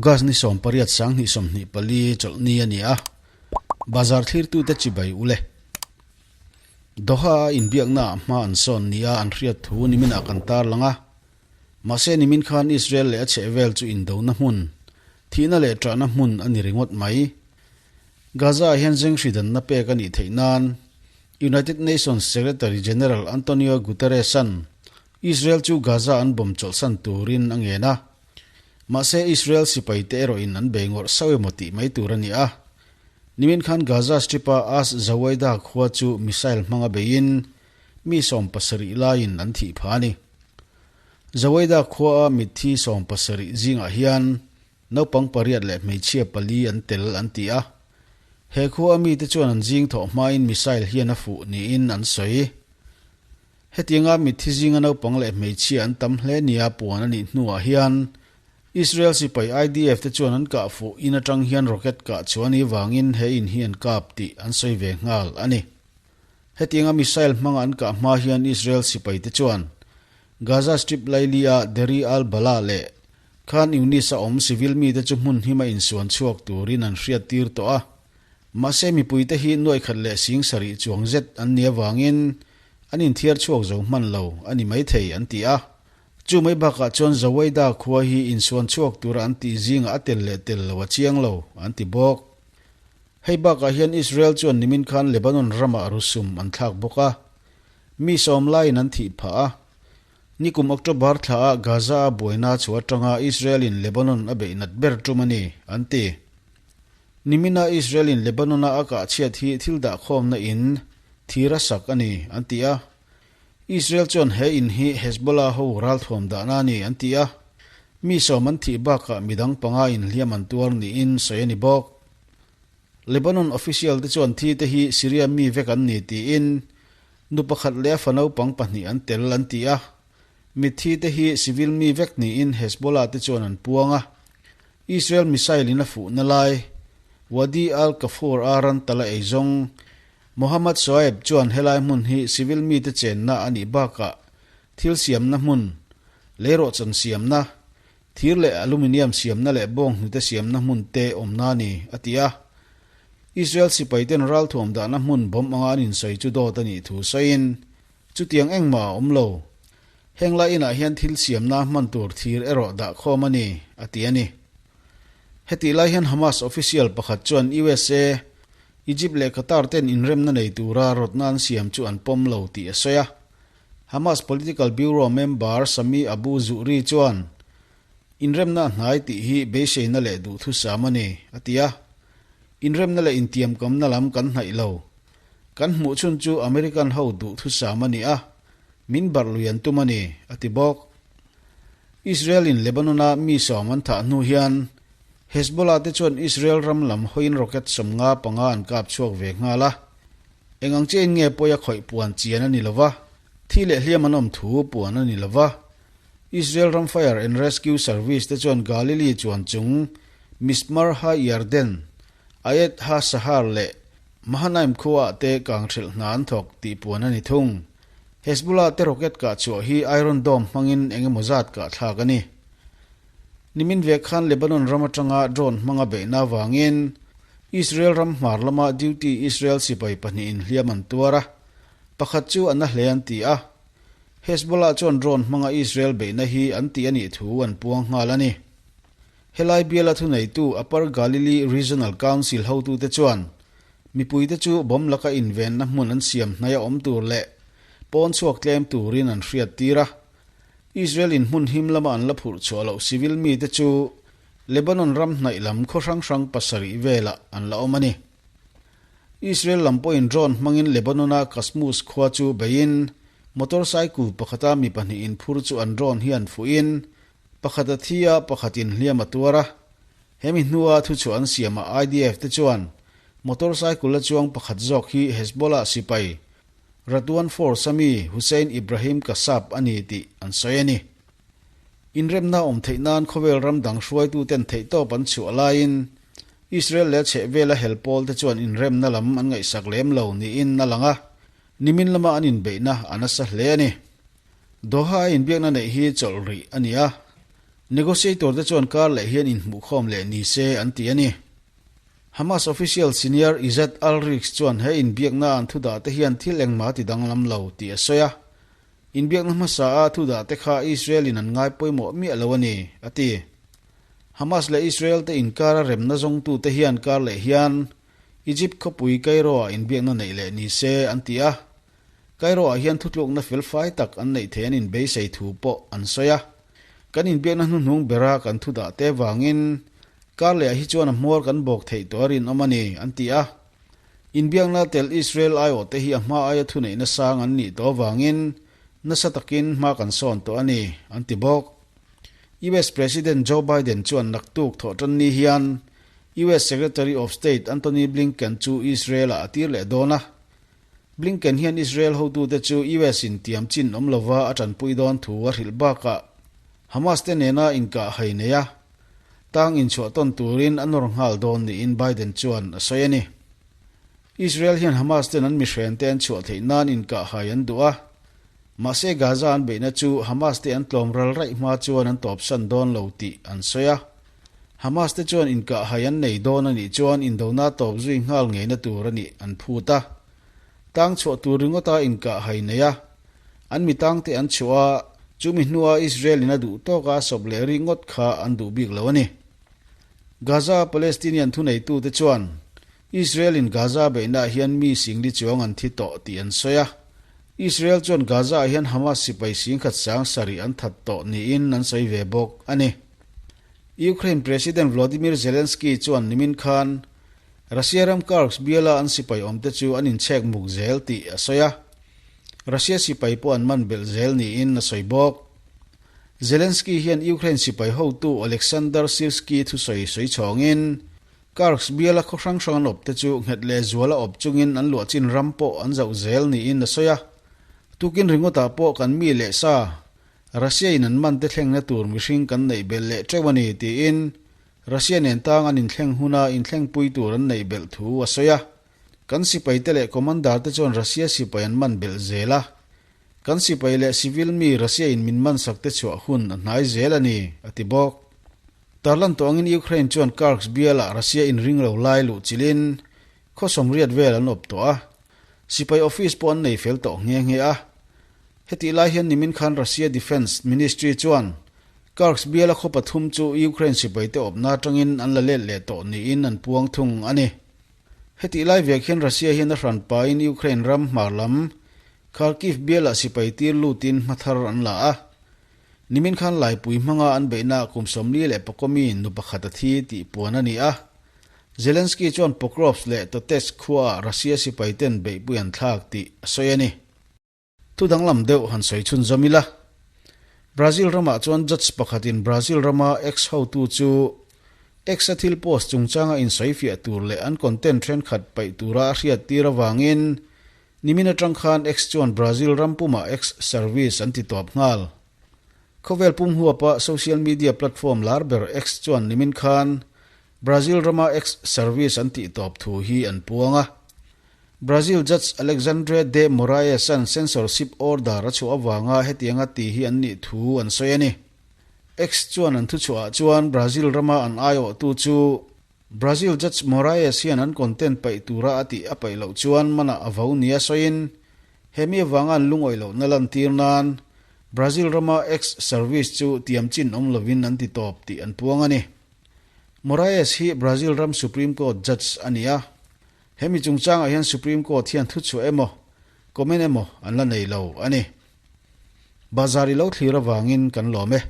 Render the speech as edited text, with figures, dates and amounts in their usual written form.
August ni 18 2024 chawlhni a ni a, bazar thlirtute chibai ule. Doha-a inbiaknaah hma an sawn nia an hriat thu niminah kan tarlang a, mahse nimin khan Israel leh a chhehvel chu indona hmun, thihna leh ṭahna hmun a ni ringawt mai. Gaza-ah hian zenghri danna pek a nih theih nan United Nations Secretary General Antonio Guterres-a'n Israel chu Gaza an bomb chawlhsan turin a ngen a. Mahse Israel sipaite erawhin an bei ngawrh sauh emaw tih mai tur a ni a. Nimin khan Gaza Strip-a As Zawaida khua chu missile hmanga beiin mi 70 laiin an thih phah a ni. Zawaida khuaa mitthi 70 zingah hian naupang pariat leh hmeichhia pali an tel an ti a. He khua mite chuan an zing thawh hmain missile hian a fuh niin an sawi. Hetianga mitthi zinga naupang leh hmeichhia an tam hle nia puan a nih hnuah hian Israel sipai IDF te chuan an kah fuh in atang hian rocket kah chhuah a nih vangin he in hi an kap tih an sawi ve nghal a ni. Hetianga missile hmanga an kah hma hian Israel sipai te chuan Gaza Strip laili-a Deri al-Balah leh Khan Yunis-a awm civil mite chu hmun hima insuan chhuak turin an hriattir tawh a. Mahse mipuite hi nuaikhat leh sing sarih chuang zet an nih avangin an inthiar chhuak zo hman lo a ni maithei an ti a. Chu mai bakah chuan Zawaida khua hi insuan chhuak tura an tih zingah a tel leh tel lo a chiang lo an ti bawk. Hei bakah hian Israel chuan nimin khan Lebanon ramah rusum an thlak bawk a, mi sawm laiin an thih phah a. Nikum October thlaah Gaza-a buaina chhu atanga Israel-in Lebanon a beih nat ber tum a ni, an ti. Nimina Israel-in Lebanon-a a kah chhiat hi thil dahkhawmna in thir a sak a ni, an ti a. Israel chuan he in hi Hezbollah ho ralthuam dahna a ni, an ti a. Mi sawm an thih bakah midang panga inhliam an tuar niin sawi a ni bawk. Lebanon official te chuan thi te hi Syria mi vek an ni tiin nu pakhat leh a fa naupang pahnih an tel an ti a. Mitthi te hi civil mi vek niin Hezbollah te chuan an puang a. Israel missile in a fuhna lai, Wadi al-Kafur a ran tala ei zawng, Mohammad Shoaib chuan helai hmun hi civil mite chenna a nih bakah thil siamna hmun, leirawhchan siamna, thir leh aluminium siamna leh bawnghnute siamna hmun te awmna a ni, a ti a. Israel sipaiten ralthuam dahna hmun bomb anga an insawi chu dawt a nih thu sawiin, Chutiang engmah a awm lo. Heng lai inah hian thil siamna hman tur thir erawh dah khawm a ni, a ti a ni. Hetih lai hian Hamas official pakhat chuan usa, Egypt leh Qatar ten inremna nei tura rawtna an siam chu an pawm lo tih a sawi a. Hamas Political Bureau member Sami Abu Zuhri chuan, Inremna a hnai tih hi beiseina leh duhthusam a ni, a ti a. Inremna leh intiamkamna lam kan hnaih lo. Kan hmuh chhun chu American ho duhthusam a ni a, min barh lui an tum a ni, a ti bawk. Israel in Lebanon-a mi sawm an thah hnu hian Hezbollah te chuan Israel ram lam hawiin rocket 55 an kap chhuak ve nghal a. Eng ang chiahin nge pawi a khawih puan chian a ni lo va, thi leh hliam an awm thu puan a ni lo va. Israel ram Fire and Rescue Service te chuan Galilee chuan chung Mismar Ha-Yarden, Ayet Ha-Shahar leh Mahanaim khuaah te kang hrilh hna an thawk tih puan a ni thung. Hezbollah te rocket kah chhuah hi Iron Dome hmangin eng emaw zat kah thlak a ni. Nimin ve khan Lebanon ram atanga drone hmanga beihna avangin Israel ram hmar lama duty Israel sipai pahnihin hliam an tuar a, pakhat chu a na hle an ti a. Hezbollah chuan drone hmanga Israel beihna hi an tih a nih thu an puang nghal a ni. Helai biala thuneitu Upper Galilee Regional Council hotute chuan mipuite chu bomb laka invenna hmun an siam hnaia awm tur leh pawn chhuak tlem turin an hriattir a. Israel in hmun him lama an la phurh chhuah loh civil mite chu Lebanon ram hnaih lam khaw hrang hrang pasarih velah an la awm a ni. Israel lam pawhin drone hmangin Lebanon-a Kasmus khua chu beiin motorcycle pakhata mi pahnih inphur chu an drone hian fuhin Pakhat a thi a, pakhat in hliam a tuar a. Hemi hnua thuchhuah an siamah IDF te chuan motorcycle a chuang pakhat zawk hi Hezbollah sipai Radwan Force a mi Hussein Ibrahim Kassab a ni tih an sawi a ni. Inremna awm theih nan khawvel ram dang hruaituten theihtawp an chhuah laiin Israel leh a chhehvela hel pawl te chuan inremna lam an ngaihsak lem lo niin a lang a, nimin lama an inbeihna a nasa hle a ni. Doha-a inbiakna neih hi chawlh rih a ni a. Negotiator te chuan kar leh hian inhmuhkhawm leh ni se an ti a ni. Hamas official senior Izzat al-Riks chuan he inbiakna an thudah te hian thil engmah a ti danglam lo tih a sawi a. Inbiakna hmasa a thudah te kha Israel in an ngai pawimawh miah lo a ni, a ti. Hamas leh Israel te inkara remna zawngtute hian kar leh hian Egypt khawpui Cairo-ah inbiakna neih leh ni se an ti a. Cairo-ah hian thutlukna felfai tak an neih theih an inbeisei thu pawh an sawi a. Kan inbiakna hnuhnung bera kan thu dah te vangin kar lehah hi chuan a hmuar kan bawk theih tawh a rinawm a ni, an ti a. Inbiakna tel Israel aiawhte hi a hma aia thuneihna sang an nih tawh avangin nasa takin hma kan sawn tawh a ni, an ti bawk. US President Joe Biden chuan naktuk thawh tan ni hian US Secretary of State Antony Blinken chu Israel-ah a tir leh dawn a. Blinken hian Israel hotute chu US in tiam chin awm lova a tanpui dawn thu a hrilh bakah Hamas te nena inkah hai nei a, tang inchhuah tawn turin a nawr nghal dawn niin Biden chuan a sawi a ni. Israel hian Hamas ten an mihren te an chhuah theih nan inkah hai an duh a, mahse Gaza an beihna chu Hamas te an tlawm ral raih hma chuan an tawpsan dawn lo tih an sawi a. Hamas te chuan inkahhai an nei dawn a nih chuan indona tawp zui nghal ngeina tur a nih an phut a. Tang chhuah tur ringawta inkahhai nei a, an mi tangte an chhuah a, chumi hnua Israel in a duh tawka a sawp leh ringawt kha an duh bik lo a ni. Gaza Palestinian thuneitute chuan Israel in Gaza beihnaah hian mi singli chuang an thi tawh tih an sawi a. Israel chuan Gaza ah hian Hamas sipai singkhat sang sarih an that tawh niin an sawi ve bawk a ni. Ukraine President Volodymyr Zelensky chuan nimin khan Russia ram Kursk biala an sipai awmte chu an inchhek muk zel tih a sawi a, Russia sipai pawh an man belh zel niin a sawi bawk. Zelensky hian Ukraine sipai hotu Oleksandr Syrskyi thusawi sawi chhawngin Kursk biala khaw hrang hrang an awpte chu nghet leh zuala awp chungin an luah chin ram pawh an zauh zel niin a sawi a, tukin ringawtah pawh kan mi leh sa Russia in an man te thlengna tur mihring kan neih belh leh teuh a ni tiin Russia nen tang an inthleng huna inthlengpui tur an neih belh thu a sawi a. Kan sipai te leh commander te chuan Russia sipai an man belh zel a. Kan sipai leh civil mi Russia in min man sak te chhuah hun a hnai zel a ni, a ti bawk. Tarlan tawh angin Ukraine chuan Kursk bialah Russia inring lo lai luh chilhin khaw sawmriat vel an awp tawh a. Sipai office pawh an nei fel tawh nghe nghe a. Hetih lai hian nimin khan Russia Defence Ministry chuan Kursk biala khaw pathum chu Ukraine sipaite awpna atangin an la let leh tawh niin an puang thung a ni. Hetih lai vek hian Russia hian a hran pahin Ukraine ram hmar lam Kharkiv bialah sipai tir lutin hma thar an la a. Nimin khan laipui hmanga an beihna kum 44 mi nu pakhat a thi tih puan a ni a. Zelensky chuan Pokrovsk leh Totetsk khuaah Russia sipaiten beihpui an thlak tih a sawi a ni. Thu danglam deuh han sawi chhunzawm ila. Brazil ramah chuan judge pakhatin Brazil rama ex hotu chu X-a thil post chungchanga insawifiah tur leh an content thenkhat paih tura a hriattir avangin nimin atang khan X chuan Brazil ram pumah X service an ti tawp nghal. Khawvel pum huapa social media platform lar ber X chuan nimin khan Brazil rama X service an tih tawp thu hi an puang a. Brazil Judge Alexandre de Moraes-a'n censorship order a chhuah avanga hetianga ti hi an nih thu an sawi a ni. X chuan an thuchhuahah chuan Brazil rama an aiawhtu chu Brazil Judge Moraes hian an content paih tura a tih a paih loh chuan manah a vo nia sawiin he mi avanga an lungawih lohna lantir nan Brazil rama X service chu tiam chin awm lovin an ti tawp tih an puang a ni. Moraes hi Brazil ram Supreme Court judge a ni a, hemi chungchangah hian Supreme Court hian thuchhuah emaw, comment emaw an la nei lo a ni. Bazar i lo thlir avangin kan lawm e.